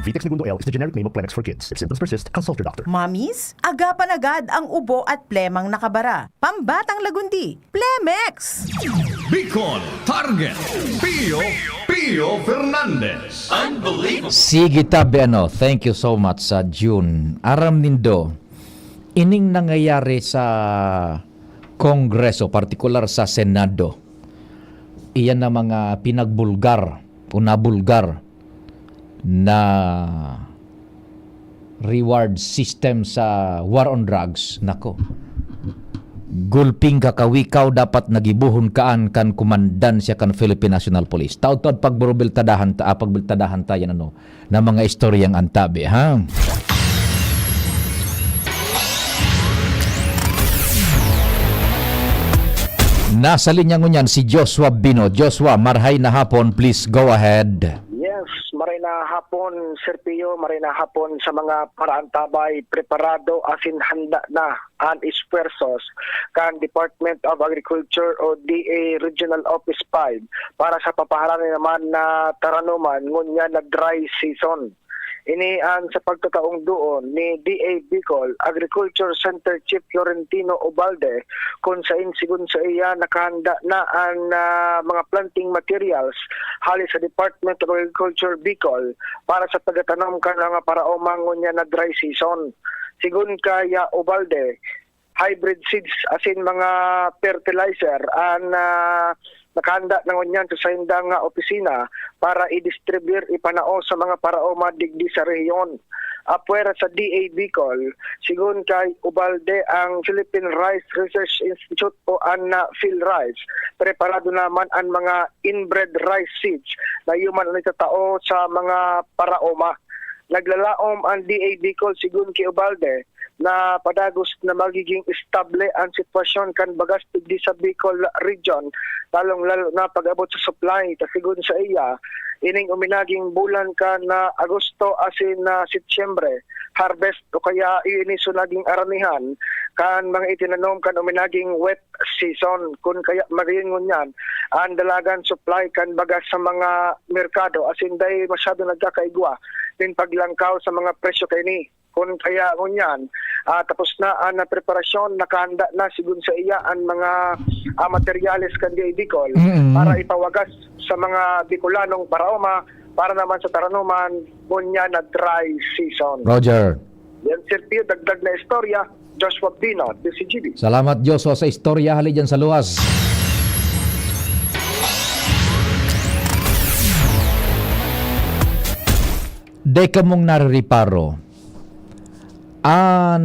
Vitex Negundo L is the generic name of Plemex for Kids. If symptoms persist, consult your doctor. Mommies, agapan agad ang ubo at plemang nakabara. Pambatang lagundi, Plemex! Bicol Target, Pio, Pio Fernandez. Unbelievable. Sige tabi, ano, thank you so much sa June. Aram nindo, ining nangyayari sa Kongreso, partikular sa Senado, iyan na mga pinagbulgar o nabulgar na reward system sa war on drugs, nako. Gulping kakawikaw dapat nagibohon kaan kan komandansya kan Philippine National Police. Taod-taod pagburubiltadahan ta, ah, pagbiltadahan ta yan, ano, na mga istoryang antabi, ha? Nasa linya ngunyan si Joshua Bino. Joshua, marhay na hapon. Please go ahead. Yes, maray na hapon, Sir Pio, maray na hapon sa mga paraantabay, preparado asin handa na an esfuerzos kan Department of Agriculture o D A Regional Office five para sa papaharani naman na taranuman ngunyan na dry season. Ini an sa pagtataong duon ni D A Bicol Agriculture Center Chief Florentino Ubalde, kun sain sigon sa iya nakahanda na an, ah, mga planting materials hali sa Department of Agriculture Bicol para sa pagtatanom kan mga paraoma ngunyan na dry season. Sigon kaya Ubalde, hybrid seeds asin mga fertilizer an, ah, nakahanda na ngunyan sa saindang, ah, opisina para i-distribute, ipanao sa mga paraoma digdi sa rehiyon. Apwera sa D A Bicol, sigon kay Ubalde, ang Philippine Rice Research Institute o an, ah, PhilRice, preparado naman an mga inbred rice seeds na iyo man an itatao sa mga paraoma. Naglalaom an D A Bicol, sigon ki Ubalde, na padagos na magiging estable an sitwasyon kan bagas digdi sa Bicol Region, lalong-lalo na pag-abot sa supply. Ta sigon sa iya, ining uminaging bulan kan, ah, Agosto asin na Setyembre, harvest o kaya iiniso naging aranihan kan mga itinanom kan uminaging wet season. Kun kaya magayon ngunyan, an dalagan supply kan bagas sa mga merkado asin dai masyado nagkakaigwa nin paglangkaw sa mga presyo kaini. Kun kaya ngunyan, ah, tapos na an preparasyon, nakahanda na sigon sa iya an mga, ah, materyales kan D A Bicol Mm. para ipawagas sa mga Bicolanong paraoma para naman sa taranuman ngunyan na dry season. Roger. Yan, Sir Pio, dagdag na istorya, Joshua Pino, D C G B. Salamat, Joshua, sa istorya hali dyan sa luwas. Dai kamong naririparo, an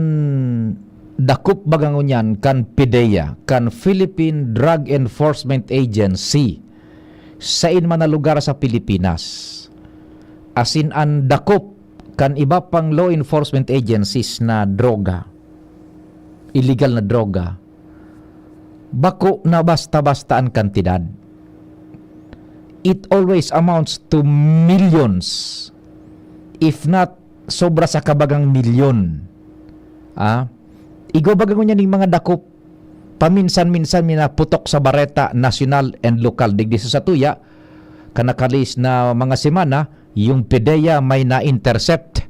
dakop baga ngunyan kan PDEA, kan Philippine Drug Enforcement Agency, sain man na lugar sa Pilipinas, asin an dakop kan iba pang law enforcement agencies na droga, illegal na droga, bako na basta-basta an kantidad. It always amounts to millions, if not sobra sa kabagang milyon. Ah, igwa baga ngunyan ning mga dakop, paminsan-minsan may naputok sa bareta, nasyonal and lokal. Digdi sa satuya, kan nakalihis na mga semana, yung PDEA may na-intercept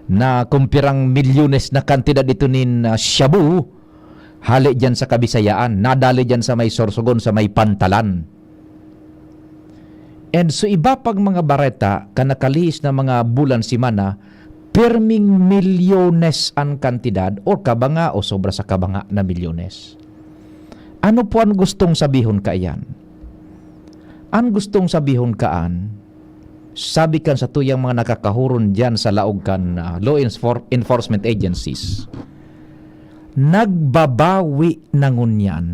na kung pirang milyones na kantidad ito nin, ah, shabu, hali dyan sa Kabisayaan, nadali dyan sa may Sorsogon, sa may Pantalan. And so iba pang mga bareta, kan nakalihis na mga bulan, semana, pirming milyones an kantidad or kabanga o sobra sa kabanga na milyones. Ano po an gustong sabihon kaiyan? An gustong sabihon kaan, sabi kan satuyang mga nakakahuron diyan sa laog kan, ah, law enfor-, enforcement agencies, nagbabawi na ngunyan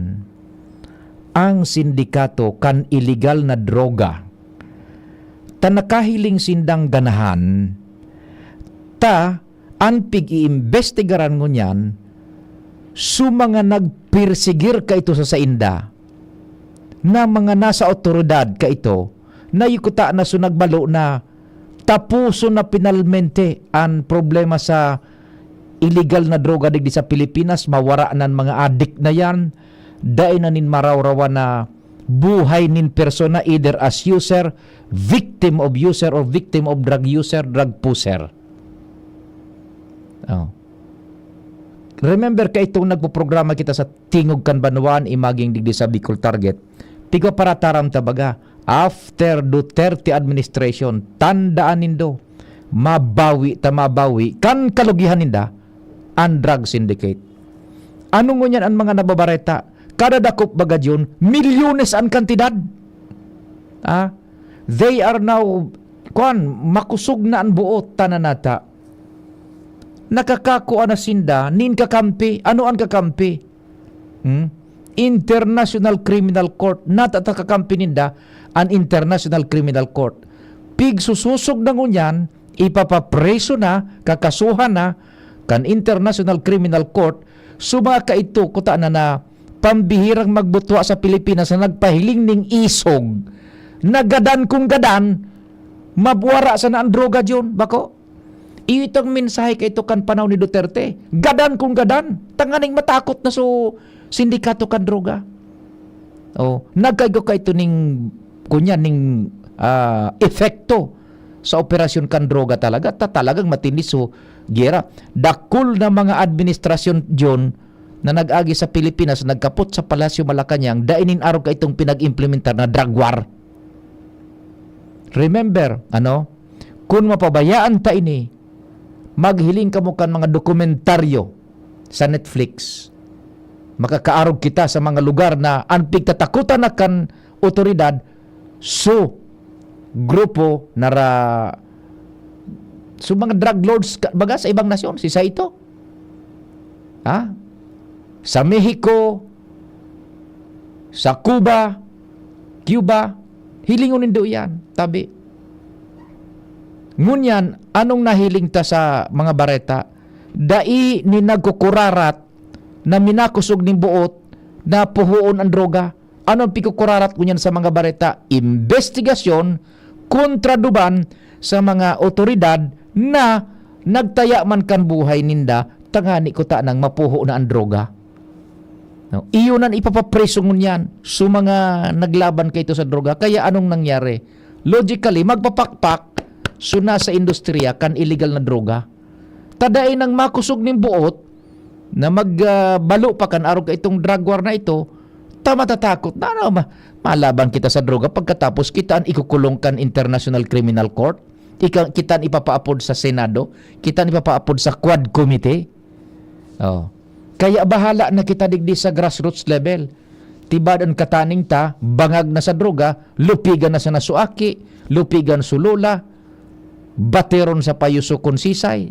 ang sindikato kan iligal na droga ta nakahiling sindang ganahan, ta an pig-iimbestigaran ngunyan so mga nagpersigir kaito sa sainda, na mga nasa awtoridad kaito, na yukuta na so nagbalo na tapuson na pinalmente an problema sa iligal na droga digdi sa Pilipinas, mawara na an mga adik na yan, dai na nin marawrawan na buhay nin persona, either as user, victim of user, or victim of drug user, drug pusher. Oh. Remember kaitong nagpoprograma kita sa Tingog kan Banwaan, imaging digdi sa Bicol Target. Tigwa para taram ta baga, after Duterte administration, tandaan nindo, mabawi ta mabawi kan kalugihan ninda, an drug syndicate. Ano ngunyan an mga nababareta? Kada dakop baga diyon, milyones an kantidad. Ah, they are now, kuwan, makosog na an boot, tanan nata. Nakakakua na sinda nin kakampi. Ano an kakampi? Hmm? International Criminal Court. Nata ta kakampi ninda an International Criminal Court. Pigsusosog na ngunyan, ipapapreso na, kakasuhan na kan International Criminal Court, so mga kaito, kuta na na pambihirang magbutwa sa Pilipinas na nagpahiling ning isog na gadan kung gadan, mabwara sana ang droga diyon, bako? Iyo itong mensahe kaito kan panahon ni Duterte. Gadan kung gadan, tanganing matakot na so sindikato kan droga. Oh, nagkaigo kaito ning, kunya, ning, ah, epekto sa operasyon kan droga talaga, ta talagang matindi so giyera. Dakul na mga administrasyon, John, na nag-agi sa Pilipinas, nagkapot sa Palasyo Malacañang, dai nin arog kaitong pinag-implementar na drug war. Remember, ano, kun mapabayaan ta ini, maghiling kamo kan mga dokumentaryo sa Netflix. Makakaarog kita sa mga lugar na an pigtatakutan na kan otoridad, so grupo na ra-, so mga drug lords ka-, baga sa ibang nasyon, si Saito. Ha? Sa Mexico, sa Cuba, Cuba, hilingon nindo iyan, tabi. Ngunyan, anong nahiling ta sa mga bareta? Dai ni nagkukurarat na minakosog nin boot na puhoon an droga. Ano an pikukurarat ngunyan sa mga bareta? Imbestigasyon kontra duman sa mga otoridad na nagtaya man kan buhay ninda tangani kuta nang mapuho na an droga. No? Iyo nan ipapapriso ngunyan so mga naglaban kaito sa droga. Kaya anong nangyari? Logically, magpapakpak so nasa industriya kan illegal na droga. Ta dai nang makosog nin boot na mag, ah, balo pa kan arog kaitong drug war na ito, ta matatakot na, ano, ma-, malaban kita sa droga pagkatapos kita an ikukulong kan International Criminal Court, ika-, kita an ipapaapod sa Senado, kita an ipapaapod sa Quad Committee. Oh. Kaya bahala na kita digdi sa grassroots level. Tibad an kataning ta, bangag na sa droga, lupigan na sana so aki, lupigan so lola, bateron sa payo so konsisay.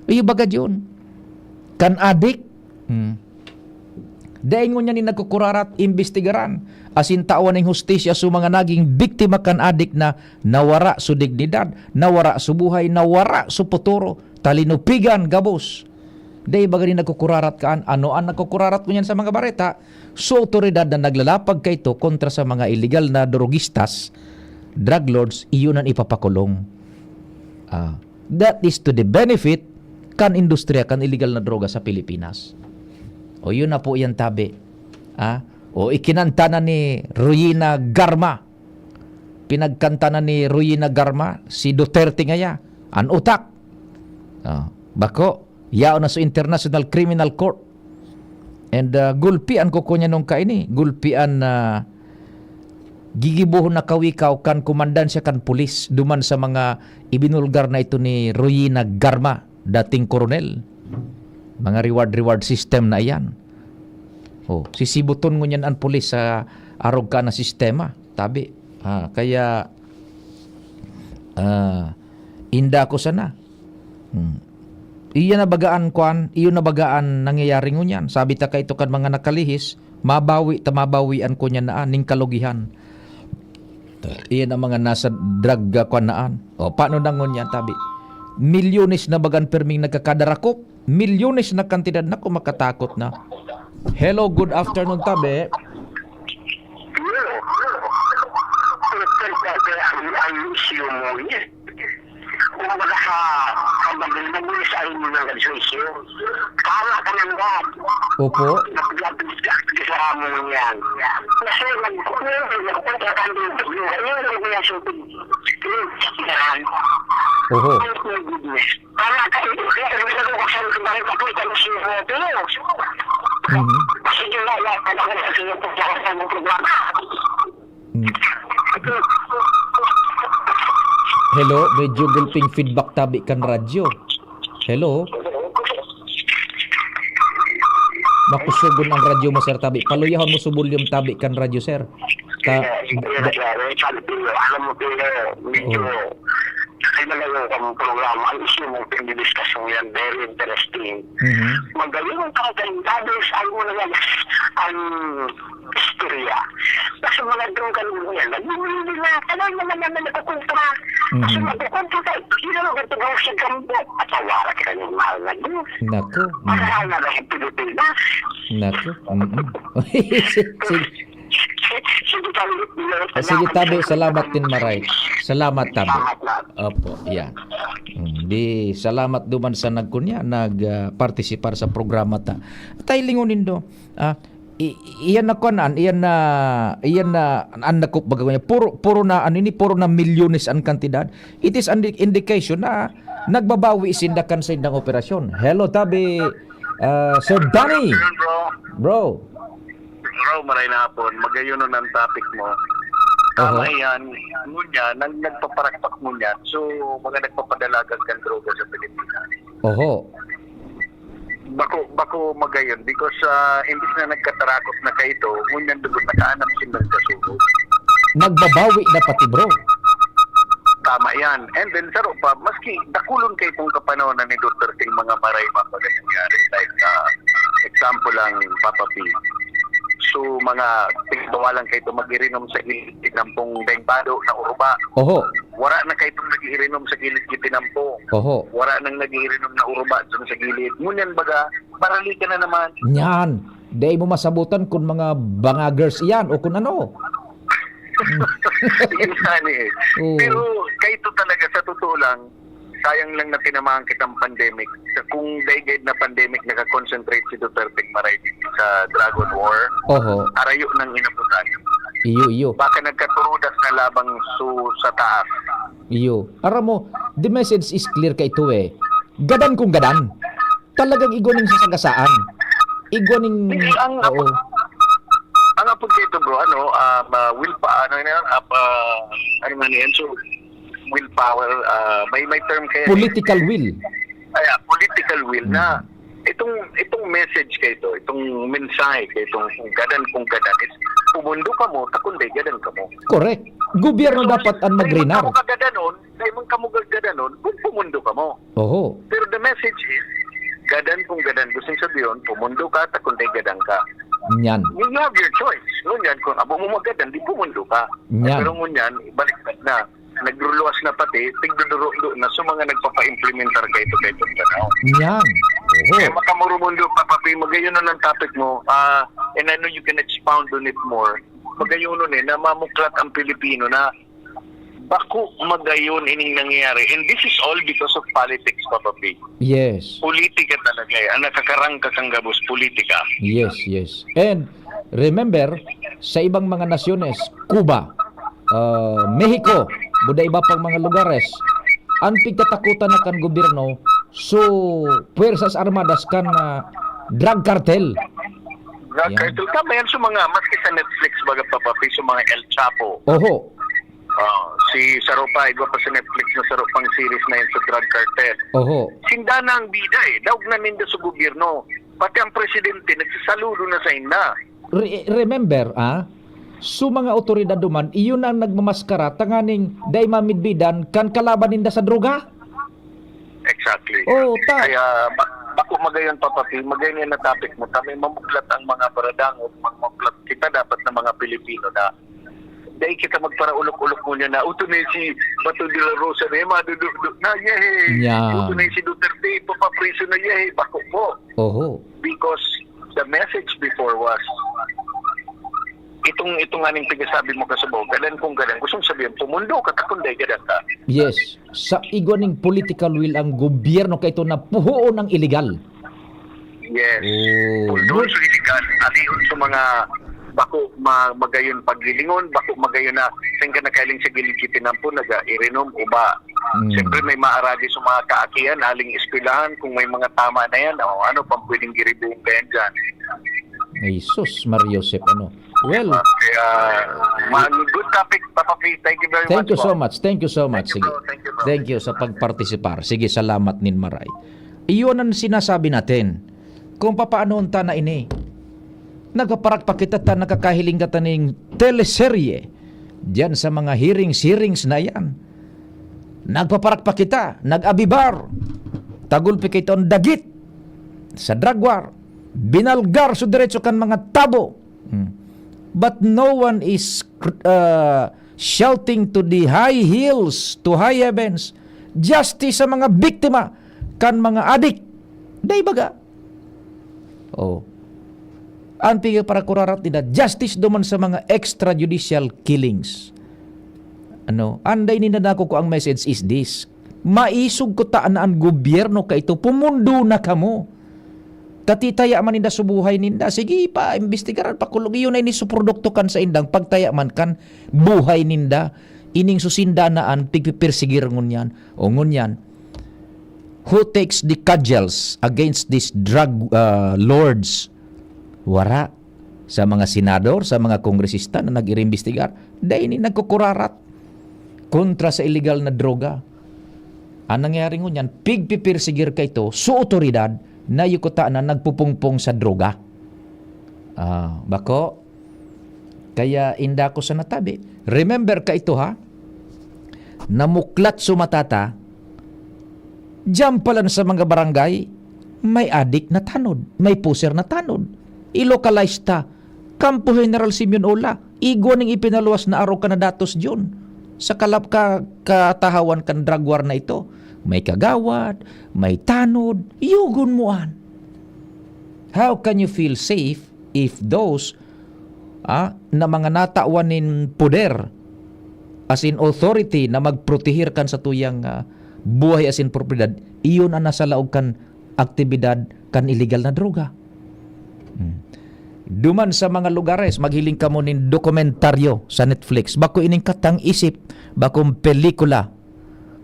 Iyo baga diyon? Kan adik, hmm. Dai ngunyan ni nagkukurarat, imbestigaran, asin tawan ning hustisya so mga naging biktima kan adik na nawara so dignidad, nawara so buhay, nawara so puturo, ta linupigan gabos. Dai baga ni nagkukurarat kaan? Ano an nagkukurarat ngunyan sa mga bareta? So, awtoridad na naglalapag kaito kontra sa mga illegal na drogistas, drug lords, iyo nan ipapakulong. Ah, that is to the benefit kan industriya kan illegal na droga sa Pilipinas. O, yun na po yan, tabi. Ah, o, ikinanta na ni Ruina Garma. Pinagkanta na ni Ruina Garma, si Duterte ngaya, an utak. Ah, bako, yaon na sa International Criminal Court. And, ah, gulpian ko kunya nung kaini, gulpian na gigibohon na kawikaw kan komandansya kan pulis duman sa mga ibinulgar na ito ni Ruina Garma, dating koronel. Mga reward, reward system na iyan. Oh, sisibuton ngunyan an pulis sa arog ka na sistema, tabi. Ah, kaya, ah, inda ko sana. Hmm. Iyan na bagaan, kwan, iyon na bagaan nangyayari ngunyan. Sabi ta kaito kan mga nakalihis, mabawi ta, mabawian ko niyan na, ah, ning kalugihan. Iyan ang mga nasa drug, ah, kwan naan. O, paano na ngunyan, tabi? Milyones na bagan perming nagkakadarakop. Milyones na kantidad na, kung makatakot na. Hello, good afternoon, tabi. Ang, ang issue mo niya. Kumbaga sa pambagal na muli sa inyo ng issue. Tama ka ng God. Opo. Naglabi sa mo niyan. Kasi nagkukulang, nagkukulang ka ng Diyos. Ayun ang mga sutod. Yan. Oho. Ay, my goodness. Tama ka, hindi ko kaya ang ginagawa ko sa mga kapatid, ang issue mo, Diyos. Mhm. Sige na, yan. Ano ka na sa iyo, pagkakasama ng programa? Mm. Hello, medyo gulping feedback tabi kan radyo. Hello? Makusugon ang radyo mo, sir, tabi. Paluyahon mo sa volume tabi kan radyo, sir. Ta- Kaya, kaya, kaya, sabi ko, alam mo, kaya, medyo, Oh. kaya na lang ang programa, ang issue mo, pinidiscuss mo yan, very interesting. Mhm. Magaling ang pagkakantado, saan mo na yan, ang istorya. Kasi mga drug kan yan, nagbibili na, kaya naman naman nagkukontra. Kasi Mhm. magkukontra ka, sino ang nagtagaw sa gambo? At awara ka ng mahal na Diyos. Naku. Mm. Mahal na ba yung Pilipinas? Naku. Mm-mm. Sige. Sige, tabi. Ah, sige, tabi. Salamat din, Maray. Salamat, tabi. Salamat, Maray. Opo, yan. Mm, di, salamat duman sa nagkunya, nag, ah, partisipar sa programa ta. Tay lingon nindo, ah, I-, iyan na kuan, iyan na, iyan na, an dakop baga niya. Puro, puro na, ano ini, puro na milyones an kantidad. It is an indication na nagbabawi sinda kan saindang operasyon. Hello, tabi, ah, Sir Danny. Afternoon, bro. Bro. Bro, maray na hapon. Magayon ang topic mo. Tama Oho. Yan. Ngunyan, nang nagpaparakpak ngunyan, so, mga nagpapadalagan kan droga sa Pilipinas. Oho. Bako, bako magayon because, ah, imbis na nagkatarakot na kaito, ngunyan dugot nakaanam sindang kasugo. Nagbabawi na pati, bro. Tama yan. And then, saro pa, maski dakulon kaitong kapanahonan ni Duterte ang mga maray, mga nangyari. Like, ah, example lang, Papa P. So, mga tigbawalan kaito mag-irinom sa gilid ng pong dengbado na uruba. Oho. Wara na kaitong nag-iirinom sa gilid kitinampong. Oho. Wara nang nag-iirinom na uruba dyan sa gilid. Ngunyan baga, barali ka na naman. Nyan. Dai mo masabutan kung mga bangagers iyan o kung ano. Yun nga ni eh. Oo. Pero kaito talaga, sa totoo lang, sayang lang na tinamaan kitang pandemic. Kung dai gayod na pandemic, nakakonsentrate si Duterte maray sa Dragon War, Oho. Arayo nang inabutan. Iyo, iyo. Baka nagkaturudas na labang su sa taas. Iyo. Aram mo, the message is clear kaito eh. Gadan kung gadan. Talagang igwa ning sasagasaan. Igwa ning Hindi, ang Oo. apod, ang apod kaito, bro, ano, um, ah, will pa, ano na yan, ap, ah, ano nga na yan, so, willpower, ah, may, may term kaya. Political will. Ay, ah, political will na. Hmm. Itong, itong message kaito, itong mensahe kaito, kung gadan, kung gadan, is pumundo kamo, ta kundi gadan kamo. Correct. Gobyerno So, dapat ang dai man mag-renar. kamo kagadanon, dai man kamo gagadanon, kung pumundo kamo. Oho. Pero the message is, gadan kung gadan. Gusto sabihon, pumundo ka, ta kundi gadan ka. Nyan. You have your choice. Ngunyan, kung abo mo magadan, di pumundo ka. Nyan. Pero ngunyan, baliktad na. Nagruluwas na pati, tigdudurudo na sa mga nagpapa-implementar kaito, kaito tanaw. Nyan. Oho. Kaya makamurumundo, Papa P, magayon na ng topic mo, ah, and I know you can expound on it more. Magayon nun eh, na mamuklat ang Pilipino na bako magayon ining nangyayari. And this is all because of politics, Papa P. Yes. Politika talaga eh. Ang nakakarangka kan gabos, politika. Yes, yes. And remember, sa ibang mga nasyones, Cuba, ah, Mexico, buda iba pang mga lugares, ang pigtatakutan na kan gobyerno, so, puwersas armadas kan, ah, drug cartel. Drug Yan. cartel. Tama yan sa mga, maski sa Netflix, baga, Papa P, sa mga El Chapo. Oho. Ah, si saro pa, igwa pa sa Netflix na saro pang series na yun sa drug cartel. Oho. Sinda na ang bida eh. Daog na ninda sa gobyerno. Pati ang presidente, nagsasaludo na sa inda. Re-, remember, ah, so mga otoridad duman, iyon ang nagmamaskara tanganing dai mamidbidan kan kalaban ninda sa droga. Exactly. Oh, ta- Kaya, ba-, bako magayon, Papa P, magayon yan na topic mo. Kami mamuklat ang mga paradangog, mamuklat kita dapat na mga Pilipino na dai kita magparaulok-ulok ngunyan na, "Uto na si Bato de la Rosa na yan, madudukdok na, yehey! Yan. Uto na si Duterte, ipapapriso na, yehey!" Bako po. Oho. Because the message before was, itong, itong aning pinasabi mo, Kasubaw, gadan kung gadan. Gustong sabihin, pumundo ka, ta kundi gadan ka. Yes. Sa igwa ning political will ang gobyerno kaito na puhoon ang iligal. Yes. Oh, Although, good. so iligal, alihon sa mga bako ma-, magayon paghilingon, bako magayon na saan ka nakailing sa gilid kitinampon, naga-irinom, uba. Mm. Siyempre, may maaragi sa mga kaakian, aling eskwelahan, kung may mga tama na yan, o ano pang pwedeng giribong kayan dyan? Ay, sus, Mario Joseph, ano? Well, Kaya, ma-, good topic, Papa P. Thank you very Thank much you po. so much. Thank you so much. Thank you, Sige. bro. Thank you, bro. Thank you sa pagpartisipar. Sige, salamat nin maray. Iyon ang sinasabi natin. Kung papaano ta na ini. Nagpaparak pa kita ta nakakahiling ka ta ning teleserye diyan sa mga hearings, hearings na yan. Nagpaparak pa kita, nag-abibar. Tagulpi kita ang dagit sa drug war. Binalgar sa diretso kan mga tabo. Hmm. But no one is, uh, shouting to the high hills, to high heavens, justice sa mga biktima kan mga adik. Dai baga? Oh. Ang pigpaparakurat nila, justice duman sa mga extrajudicial killings. Ano? Anday ninda nako ko ang message is this. Maisog ko ta na ang gobyerno kaito, pumundo na kamo. Katitaya man ninda sa buhay ninda. Sige, paimbestigaran, pakulong. Iyo na ini su produkto kan saindang pagtaya man kan buhay ninda. Ining susinda na an pigpipirsegir ngunyan. O ngunyan, who takes the cudgels against these drug, ah, lords? Wara. Sa mga senador, sa mga kongresista na nag-iimbestigar, dai ini nagkukurarat kontra sa iligal na droga. Ang nangyari ngunyan, pigpipirsegir kaito sa otoridad na iyo kutana nagpupungpong sa droga. Ah, bako, kaya inda ko sa natabi. Remember kaito, ha? Namuklat so mata ta, diyan pa lang sa mga barangay, may adik na tanod, may puser na tanod. I-localize ta. Kampo General Simeon Ola, igwa ning ipinaluwas na arog kan na datos diyon. Sa kalap-, ka-, katahawan kan drug war na ito, may kagawad, may tanod, yugon mo an. How can you feel safe if those, ah, na mga natawan nin poder, as in authority na magprotehir kan satuyang, ah, buhay as in propiedad, iyon an nasa laog kan aktibidad kan iligal na droga? Hmm. Duman sa mga lugares, maghiling kamo nin dokumentaryo sa Netflix. Bako ining katang isip, bakong pelikula.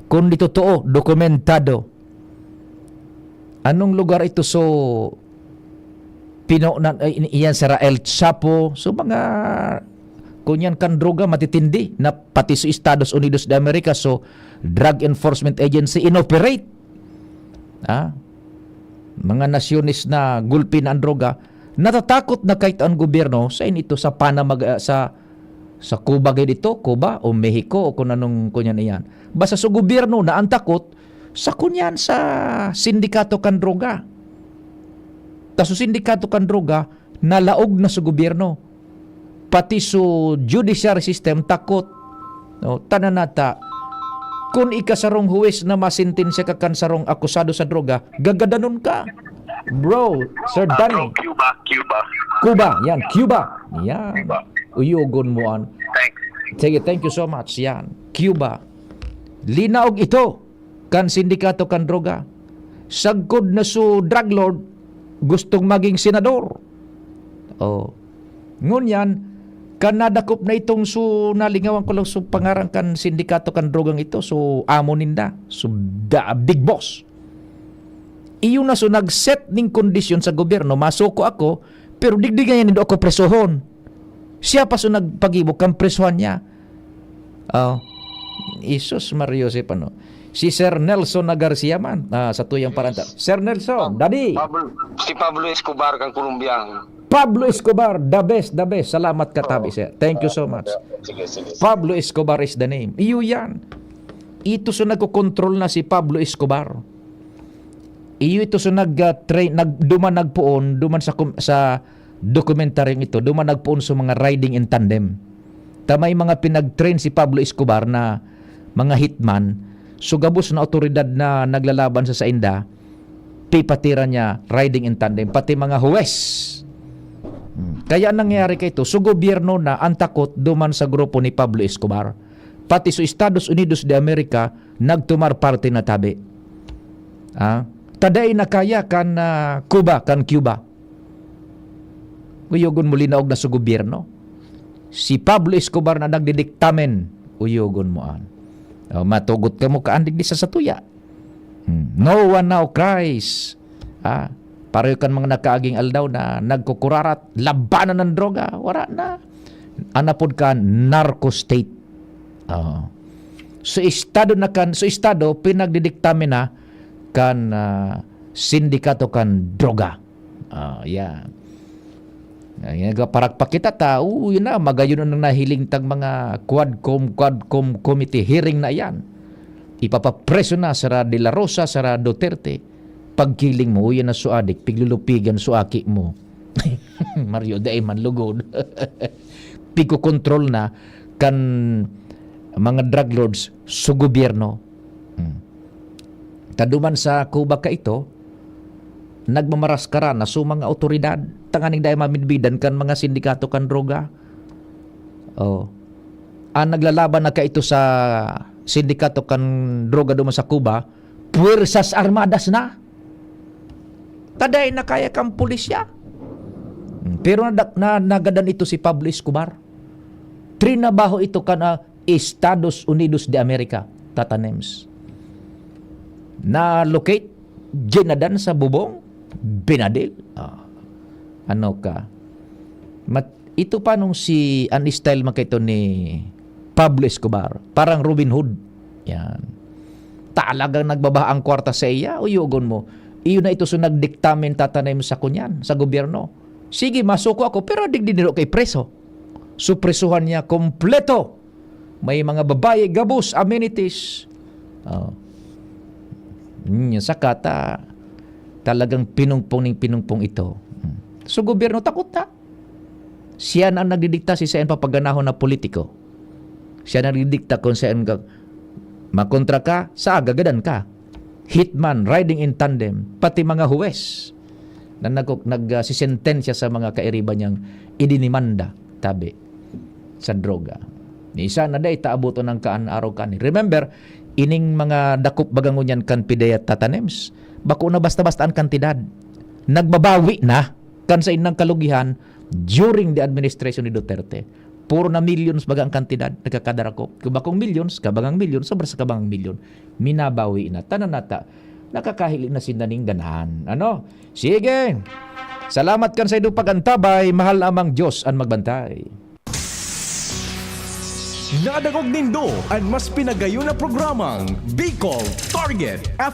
Kundi totoo, dokumentado. Anong lugar ito? So, pino-, na, ay, in-, iyan sira El Chapo. So, mga, kunyan kan droga, matitindi na pati sa Estados Unidos de America. So, Drug Enforcement Agency inoperate. Ah? Mga nasyones na gulpi na ang droga, natatakot na kahit ang gobyerno, sa inito, sa Panama, ah, sa, sa Cuba, gay dito, Cuba, o Mexico, o kung anong, kunyan iyan. Basta sa gobyerno na ang takot, sa kunyan sa sindikato kan droga. Ta sa sindikato kan droga, nalaog na sa gobyerno. Pati sa judiciary system, takot. No, tanan nata. Kun ika sarong huwes na masentensya ka kan sarong akusado sa droga, gagadanon ka. Bro, Sir Danny. Cuba, Cuba. Cuba, yan, Cuba. Yan. Cuba. Uyogon mo an. Thanks. Sige, thank you so much. Yan, Cuba. Linaog ito kan sindikato kan droga. Sagkod na su drug lord, gustong maging senador. Oh. Ngunyan, kan nadakop na itong su, nalingawan ko lang su pangaran kan sindikato kan drogang ito, su amo ninda, su da, big boss. Iyo na su nag-set ning kondisyon sa gobyerno, masuko ako, pero digdi ngayon nindo ako presohon. Siya pa su nagpagibo kan presohan niya. Oh. Jesus Maria Joseph, ano? Si Sir Nelson na Garcia man, ah, sa tuyang paranta. Sir Nelson, Daddy! Pablo, si Pablo Escobar kan Colombian. Pablo Escobar, the best, the best. Salamat katabi, sir. Thank you so much. Sige, sige, sige. Pablo Escobar is the name. Iyo yan. Ito su nagkokontrol na si Pablo Escobar. Iyo ito su nag, ah, train, nag, duman nagpoon, duman sa kom-, sa dokumentaryong ito, duman nagpoon sa mga riding in tandem. Ta may mga pinag-train si Pablo Escobar na mga hitman, so gabos na awtoridad na naglalaban sa sainda, pipatira niya riding in tandem, pati mga huwes. Hmm. Kaya nangyayari kaito, so gobyerno na ang takot duman sa grupo ni Pablo Escobar. Pati sa Estados Unidos de America, nagtumar parte na tabi. Ah, ta dai na kaya kan, ah, Cuba, kan Cuba. Uyogon mo, linaog na sa gobyerno. Si Pablo Escobar na nagdidiktamen, uyogon mo an. O, matugot kamo kaandig di sa satuya. Hmm. No one now cries. Ah, pareho kan mga nakaaging aldaw na nagkukurarat, labanan ng droga, wala na. Anapod ka, narco state. Oo. So, estado na kan, so, estado, pinagdidiktamen na kan, ah, sindikato kan droga. Ah, yan. Ay, nagpaparakpak kita ta, oo, yun na, magayon ang nahiling tang mga Quadcom, Quadcom committee hearing na yan. Ipapapreso na sara De La Rosa, sara Duterte. Pagkiling mo, uyan na su adik, piglulupigan su aki mo. Mario, dai man lugod. Pigkokontrol na kan mga drug lords su gobyerno. Hmm. Ta duman sa Cuba kaito, nagmamaraskara na su mga awtoridad tanganing dai mamidbidan kan mga sindikato kan droga. Oh. Ang naglalaban na kaito sa sindikato kan droga duman sa Cuba, Puwersas Armadas na. Ta dai na kaya kan pulisya. Hmm, pero nadak-, na, nagadan ito si Pablo Escobar. Trinabaho ito kan, ah, Estados Unidos de America, Tata Nems. Na-locate, ginadan sa bubong, binadil. Ah, ano ka? Mat-, ito pa nung si, an style man kaito ni Pablo Escobar, parang Robin Hood. Yan. Talagang nagbabaha ang kwarta sa iya, uyogon mo. Iyo na ito so nagdiktamen, Tata Nems, sa kunyan, sa gobyerno. Sige, masuko ako, pero digdi niro kay preso. So, presuhan niya kompleto. May mga babae, gabos, amenities. Oh. Hmm, saka ta, talagang pinungpong ning pinungpong ito. Hmm. So, gobyerno takot na. Siya na ang nagdidikta si saen papaganahon na politiko. Siya nagdidikta kung saen ka, makontra ka, sa agagadan ka. Hitman, riding in tandem, pati mga huwes na nag-, nag-, ah, sisentensya sa mga kairiba niyang idinimanda, tabi, sa droga. Ni isa na dai ta aboton ang kaan araw kani. Remember, ining mga dakop baga ngunyan kan PDEA, Tata Nems, bako na basta-basta ang kantidad. Nagbabawi na kan saindang kalugihan during the administration ni Duterte. Puro na millions baga ang kantidad, nagkakadarakop. Kung bakong millions, kabangang million, sobra sa kabangang million. Minabawi na. Tanan nata, nakakahili na sinda ning ganahan. Ano? Sige! Salamat kan saindong pag-antabay, mahal amang Diyos an magbantay. Nadangog nindo an mas pinagayon na programang Bicol Target F